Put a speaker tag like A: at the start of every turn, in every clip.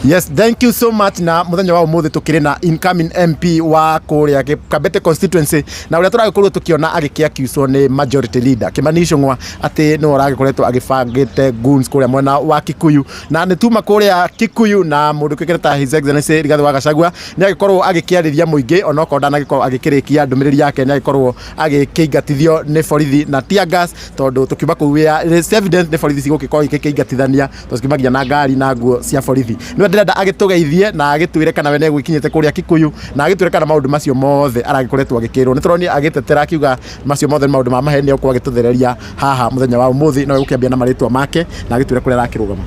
A: Yes, thank you so much. Na muthenya wa umuthi tukiri na incoming MP wa kuria Kabete constituency, na uria turagikorwo tukiona agikiaccuswo ni majority leader Kimani Ichung'wa ati niwe uragikoretwo agibangite goons kuria mwena wa Kikuyu. Na nĩ tuma kuria Kikuyu na mundu kikire ta His Excellency Rigathi wa Gachagua nĩ agikorwo agikiarĩria mũingĩ, onokorwo ndanagikorwo agikĩrĩkia ndũmĩrĩri yake, nĩ agikorwo agĩkĩingatithio nĩ borithi na tear gas, tondũ tũkiuma kũu wĩa, it's evident nĩ borithi cigũgĩkorwo igĩkĩingatithania, tondũ cikiuma nginya na ngari na nguo cia borithi. Nĩwe ndĩrenda agĩtũgeithie na agĩtwĩre kana we nĩegwĩkinyĩte kũrĩa Kikuyu, na agĩtwĩre kana maũndũ macio mothe aragĩkoretwo agĩkĩrwo. Nĩ tũronire agĩtetera akiuga macio mothe nĩ maũndũ ma maheni. Egũkorwo agĩtũthereria haha mũthenya wa ũmũthĩ, no egũkĩambia na marĩtwa make na agĩtwĩre kũrĩa arakĩrũgama.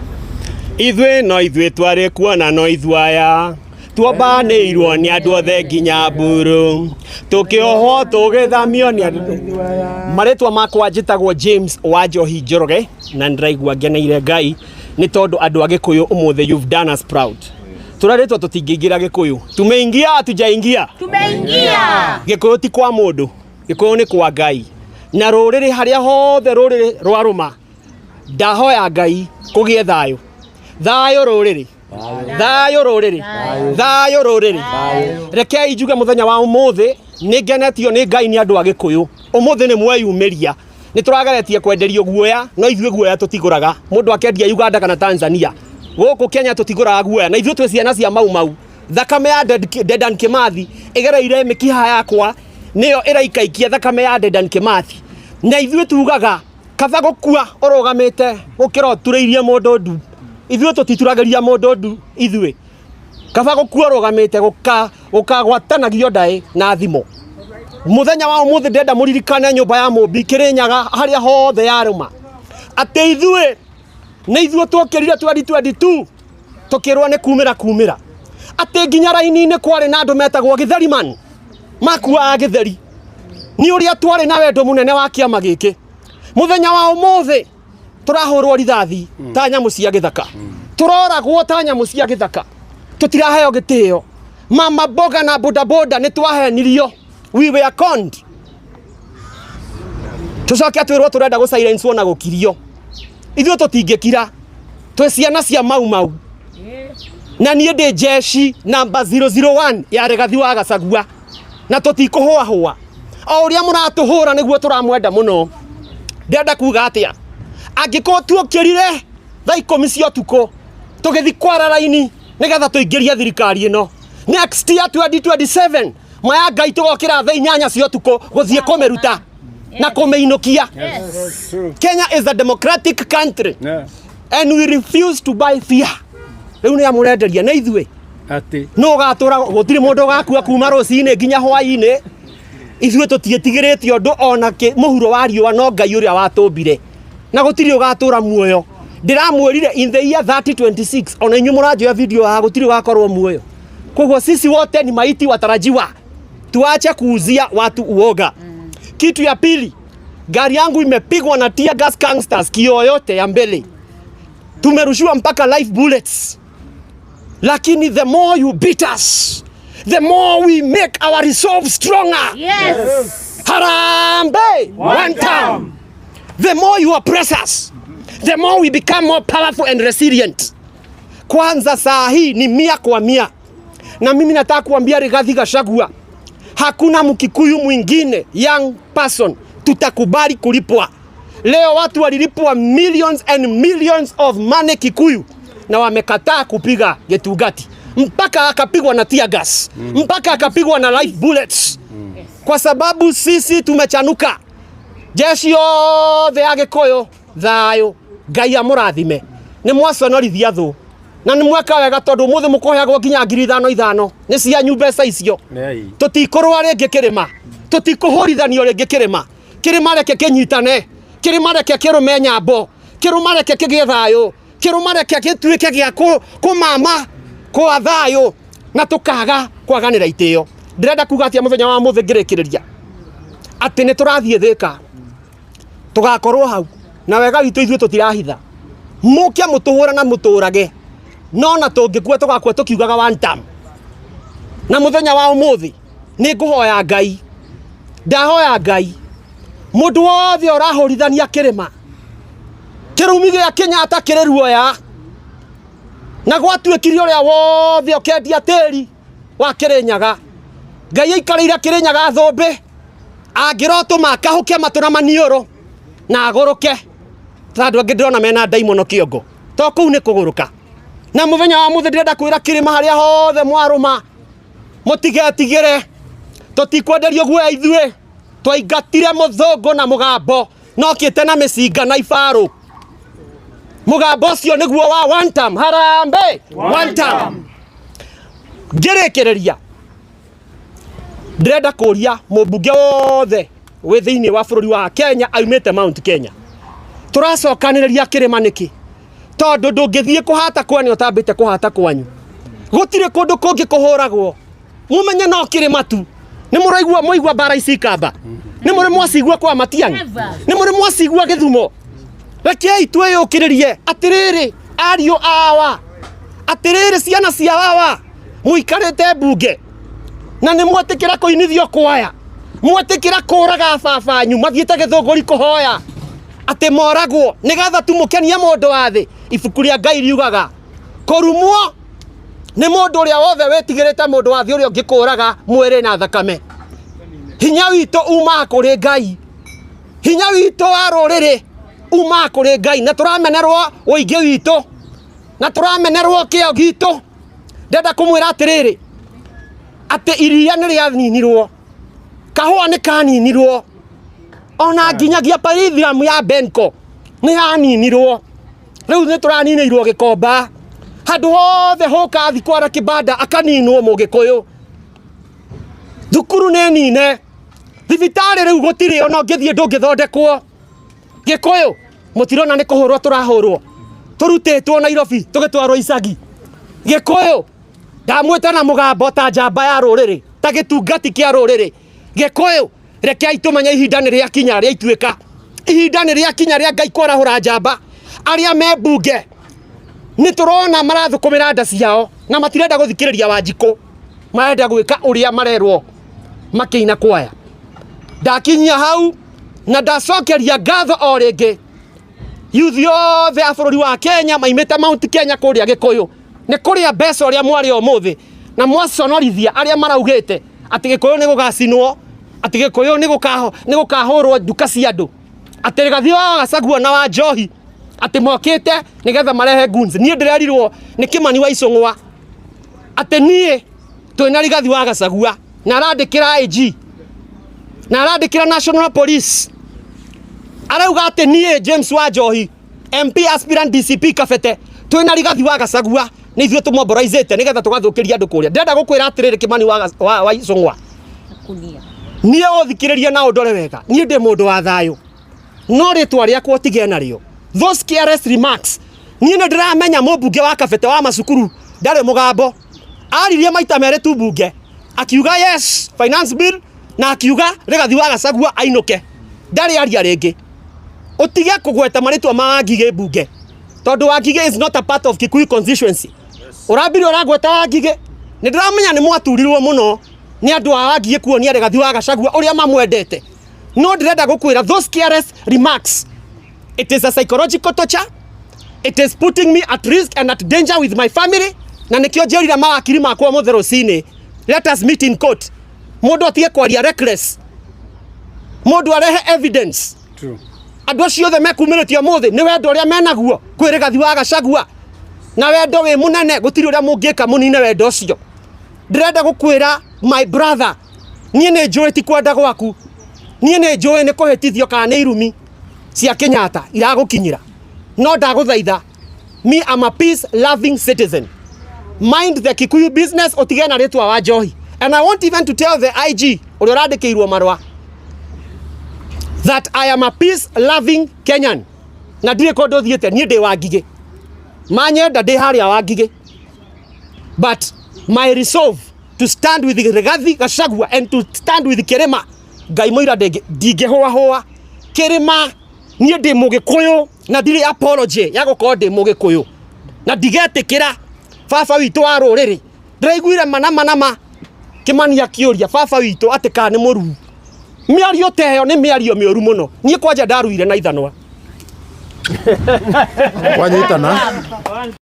B: Ithuĩ no ithuĩ twarĩ kuona, no ithuĩ aya tuombanĩirwo nĩ andũ othe nginya mburu, tũkĩohwo, tũgĩthamio nĩ andũ. Marĩtwa makwa njĩtagwo James wa Njohi Njoroge, na ndĩraigua ngeneire Ngai nĩ tondũ andũ a Gĩkũyũ ũmũthĩ, you've done us proud. Tũrarĩtwo tũtingĩingĩra Gĩkũyũ, tumeingia, hatujaingia?
C: Tumeingia.
B: Gĩkũyũ ti kwa mũndũ, Gĩkũyũ nĩ kwa Ngai na rũrĩrĩ. Harĩa hothe rũrĩrĩ rwarũma, ndahoya Ngai kũgĩe thayũ. Thayũ rũrĩrĩ, thayũ rũrĩrĩ, thayũ rũrĩrĩ. Rekei njuge mũthenya wa ũmũthĩ nĩ ngenetio nĩ Ngai nĩ andũ a Gĩkũyũ. Ũmũthĩ nĩ mweyumĩria. Nĩ tũrageretie kwenderio guoya, no ithuĩ guoya tũtigũraga. Mũndũ akendia Uganda kana Tanzania, gũkũ Kenya tũtigũraga guoya, na ithuĩ twĩ ciana cia Mau Mau. Thakame ya Dedan Kimathi ĩgereire mĩkiha yakwa, nĩyo ĩraikaikia thakame ya Dedan Kimathi. Na ithuĩ tugaga kaba gũkua ũrũgamĩte gũkĩra ũturĩirie mũndũ ndu. Ithuĩ tũtituragĩria mũndũ ndu. Ithuĩ kaba gũkua ũrũgamĩte gũkagwatanagio ndaĩ na thimo. Mũthenya wa ũmũthĩ ndĩrenda mũririkane nyũmba ya Mũmbi Kĩrĩnyaga, harĩa hothe yarũma, atĩ ithuĩ nĩ ithuĩ twokĩrire 2022 tũkĩrwo nĩ kumĩra kumĩra, atĩ nginya raini-inĩ kwarĩ na andũ metagwo gĩtheriman makuaga gĩtheri nĩ ũrĩa twarĩ na wendo mũnene wa kĩama gĩkĩ. Mũthenya wa ũmũthĩ tũrahũrwo rithathi ta nyamũ cia gĩthaka, tũroragwo ta nyamũ cia gĩthaka, tũtiraheo gĩtĩo. Mama mboga na bodaboda nĩ twahenirio, we were conned. Tũcoke twĩrwo tũrenda gũ silence na gũkirio. Ithuĩ tũtingĩkira, twĩ ciana cia Mau Mau, na niĩ ndĩ jeshi namba 001 ya Rigathi wa Gachagua, na tũtikũhũahũa. O ũrĩa mũratũhũra nĩguo tũramwenda mũno. Ndĩrenda kuga atĩa? Angĩkorwo tuokĩrire thaa 10 cia ũtukũ tũgĩthi kwara raini nĩgetha tũingĩrie thirikari ĩno, next year 2027, maya Ngai, tũgokĩra thaa 8 cia ũtukũ gũthiĩ kũmĩruta na kũmĩinũkia. Kenya is a democratic country and we refuse to buy fear. Rĩu nĩ amũrenderia nĩ ithuĩ.
D: Atĩ
B: no ũgatũra, gũtirĩ mũndũ ũgakua kuma rũcinĩ nginya hwainĩ. Ithuĩ tũtiĩtigĩrĩte ũndũ ona kĩ mũhuro wa riũa, no Ngai ũrĩa watũmbire, na gũtirĩ ũgatũra muoyo. Ndĩramwĩrire in the year 3026, ona inyuĩ mũranjoya video haha, gũtirĩ ũgakorwo muoyo. Koguo sisi wote ni maiti watarajiwa. Tuache kuuzia watu uoga. Kitu ya pili, gari yangu imepigwa na tear gas gangsters, kioo yote ya mbele tumerushiwa mpaka live bullets, lakini the more you beat us, the more we make our resolve stronger. Harambee, one time. The more you oppress us, the more we become more powerful and resilient. Kwanza saa hii ni 100%, na mimi nataka kuambia Rigathi Gachagua, hakuna Mkikuyu mwingine young person tutakubali kulipwa. Leo watu walilipwa millions and millions of money Kikuyu na wamekataa kupiga Gitungati mpaka akapigwa na tear gas, mpaka akapigwa na live bullets, kwa sababu sisi tumechanuka. Jeshi yothe ya Gĩkũyũ, thayũ, Ngai amũrathime. Nĩ mwaconorithia thũ na nĩ mweka wega, tondũ ũmũthĩ mũkũheagwo nginya 5000 ithano nĩ cianyu mbeca icio. Tũtikũrũa rĩngĩ kĩrĩma, tũtikũhũrithanio rĩngĩ kĩrĩma. Kĩrĩma reke kĩnyitane, kĩrĩma reke kĩrũme nyambo, kĩrũma reke kĩgĩe thayũ, kĩrũma reke gĩtuĩke gĩa kũmama kwa thayũ, na tũkaga kwaganĩra itĩo. Ndĩrenda kuga atĩa mũthenya wa mũthĩ ngĩrĩkĩrĩria? Atĩ nĩ tũrathiĩ Thĩka, tũgakorwo hau na wega witũ. Ithuĩ tũtirahitha, mũke mũtũhũra na mũtũrage, no na tũngĩkua tũgakua tũkiugaga one term. Na mũthenya wa ũmũthĩ nĩ ngũhoya Ngai, ndahoya Ngai, mũndũ wothe ũrahũrithania kĩrĩma, kĩrumi gĩa Kenyatta kĩrĩ ruoya. Na gwatuĩkire ũrĩa wothe ũkendia tĩri wa Kĩrĩnyaga, Ngai aikarĩire Kĩrĩnyaga thũmbĩ, angĩrotũma akahũke matũ na maniũrũ na agũrũke. Ta andũ angĩ ndĩrona mena ndaimono kĩongo, to kũu nĩ kũgũrũka. Na mũthenya wa mũthĩ ndĩrenda kwĩra kĩrĩma harĩa hothe mwarũma, mũtigetigĩre, tũtikwenderio guoya ithuĩ. Twaingatire mũthũngũ na mũgambo nokĩte na mĩcinga na ibarũ. Mũgambo ũcio nĩguo wa one term. Harambee one term. Ngĩrĩkĩrĩria, ndĩrenda kũria mũmbunge wothe wĩ thĩinĩ wa bũrũri wa Kenya aumĩte Mount Kenya, tũracokanĩrĩria kĩrĩma nĩkĩ? Tondũ ndũngĩthiĩ kũhata kwene ũtambĩte kũhata kwanyu. Gũtirĩ kũndũ kũngĩ kũhũragwo, mũmenye no kĩrĩma tu. Nĩ mũraigua mũigua mbara ici Ikamba? Nĩ mũrĩ mwacigua kwa Matiang'i? Nĩ mũrĩ mwacigua Gĩthumo? Rekei twĩyũkĩrĩrie. Atĩrĩrĩ ariũ awa, atĩrĩrĩ ciana cia wawa, mũikarĩte mbunge na nĩ mwetĩkĩra kũinithio kwaya, mwetĩkĩra kũraga baba anyu mathiĩte Gĩthũngũri kũhoya atĩ moragwo nĩgetha tu mũkenie mũndũ wa thĩ. Ibuku rĩa Ngai riugaga kũrumwo nĩ mũndũ ũrĩa wothe wĩtigĩrĩte mũndũ wa thĩ ũrĩa ũngĩkũraga mwĩrĩ na thakame. Hinya witũ umaga kũrĩ Ngai, hinya witũ wa rũrĩrĩ umaga kũrĩ Ngai, na tũramenerwo ũingĩ witũ na tũramenerwo kĩo gitũ. Ndenda kũmwĩra atĩrĩrĩ, atĩ iria nĩ rĩaninirwo, kahũa nĩ kaninirwo, ona nginyagia pyrethrum ya Benko nĩ yaninirwo. Rĩu nĩ tũraninĩirwo Gĩkomba, handũ hothe hũka thi kwara kĩbanda akaninwo mũgĩkũyũ. Thukuru nĩ nine, thibitarĩ rĩu gũtirĩ, ona ũngĩthiĩ ndũngĩthondekwo. Gĩkũyũ mũtirona nĩ kũhũrwo tũrahũrwo, tũrutĩtwo Nairobi tũgĩtwarwo icagi. Gĩkũyũ ndamwĩta na mũgambo ta njamba ya rũrĩrĩ, ta gĩtungati kĩa rũrĩrĩ. Gĩkũyũ rekei tũmenye ihinda nĩ rĩakinya rĩa ituĩka, ihinda nĩ rĩakinya rĩa Ngai kwarahũra njamba. Arĩa me mbunge nĩ tũrona marathũkũmĩra nda ciao na matirenda gũthikĩrĩria Wanjikũ, marenda gwĩka ũrĩa marerwo makĩina kwaya. Ndakinyia hau na ndacokeria ngatho o rĩngĩ youth yothe a bũrũri wa Kenya maimĩte Mount Kenya kũrĩa Gĩkũyũ nĩ kũrĩa mbeca ũrĩa mwarĩ ũmũthĩ, na mwaconorithia arĩa maraugĩte atĩ Gĩkũyũ nĩ gũgacinwo, atĩ Gĩkũyũ nĩ gũkahũrwo nduka cia andũ, atĩ Rigathi wa Gachagua na wa Njohi atĩ mokĩte nĩgetha marehe goons. Niĩ ndĩrerirwo nĩ Kĩmani wa Icũng'wa atĩ niĩ twĩna Rigathi wa Gachagua na arandĩkĩra IG na arandĩkĩra National Police, arauga atĩ niĩ James wa Njohi MP aspirant DCP Kabete twĩna Rigathi wa Gachagua nĩ ithuĩ tũmoboraizĩte nĩgetha tũgathũkĩria andũ kũrĩa. Ndĩrenda gũkwĩra atĩrĩrĩ Kĩmani wa Icũng'wa, niĩ ũthikĩrĩrie na ũndore wega, niĩ ndĩ mũndũ wa thayũ, no rĩtwa rĩakwa ũtige narĩo. Those careless remarks, niĩ nĩ ndĩramenya mũmbunge wa Kabete wa macukuru ndarĩ mũgambo, aririe maita merĩ tu mbunge akiuga yes finance bill na akiuga Rigathi wa Gachagua ainũke, ndarĩ aria rĩngĩ. Ũtige kũgweta marĩtwa ma Wangigĩ mbunge, tondũ Wangigĩ is not a part of Kikuyu constituency. Ũrambire ũragweta Wangigĩ, nĩ ndĩramenya nĩ mwaturirwo mũno nĩ andũ a Wangigĩ kuonia Rigathi wa Gachagua ũrĩa mamwendete, no ndĩrenda gũkwĩra those careless remarks, it is a psychological torture, it is putting me at risk and at danger with my family. Na nĩkĩo njĩrire mawakiri makwa ũmũthĩ rũcinĩ, let us meet in court. Mũndũ atige kwaria reckless, mũndũ arehe evidence. Andũ acio othe mekumĩrĩtie ũmũthĩ nĩ wendo ũrĩa menaguo kwĩ Rigathi wa Gachagua, na wendo wĩ mũnene, gũtirĩ ũrĩa mũngĩka mũnine wendo ũcio. Ndĩrenda gũkwĩra my brother, niĩ nĩ njũĩ ti kwenda gwaku, niĩ nĩ njũĩ nĩ kũhĩtithio kana nĩ irumi cia Kenyatta iragũkinyĩra, no ndagũthaitha, me am a peace loving citizen, mind the Kikuyu business, ũtige na rĩtwa wa Njohi. And I want even to tell the IG ũrĩa ũrandĩkĩirwo marũa that I am a peace loving Kenyan, na ndirĩ kũndũ thiĩte, niĩ ndĩ Wangigĩ, manyenda ndĩ harĩa Wangigĩ, but my resolve to stand with Rigathi Gachagua and to stand with Kĩrĩma, Ngai mũira ndingĩhũahũa Kĩrĩma. Niĩ ndĩ mũgĩkũyũ na ndirĩ apology ya gũkorwo ndĩ mũgĩkũyũ, na ndigetĩkĩra baba witũ wa rũrĩrĩ. Ndĩraiguire mana mana ma Kĩmani akĩũria baba witũ atĩ kana nĩ mũruu. Mĩario ta ĩyo nĩ mĩario mĩũru mũno. Niĩ kwanja ndaruire na ithanwa.
A: Wanyitana.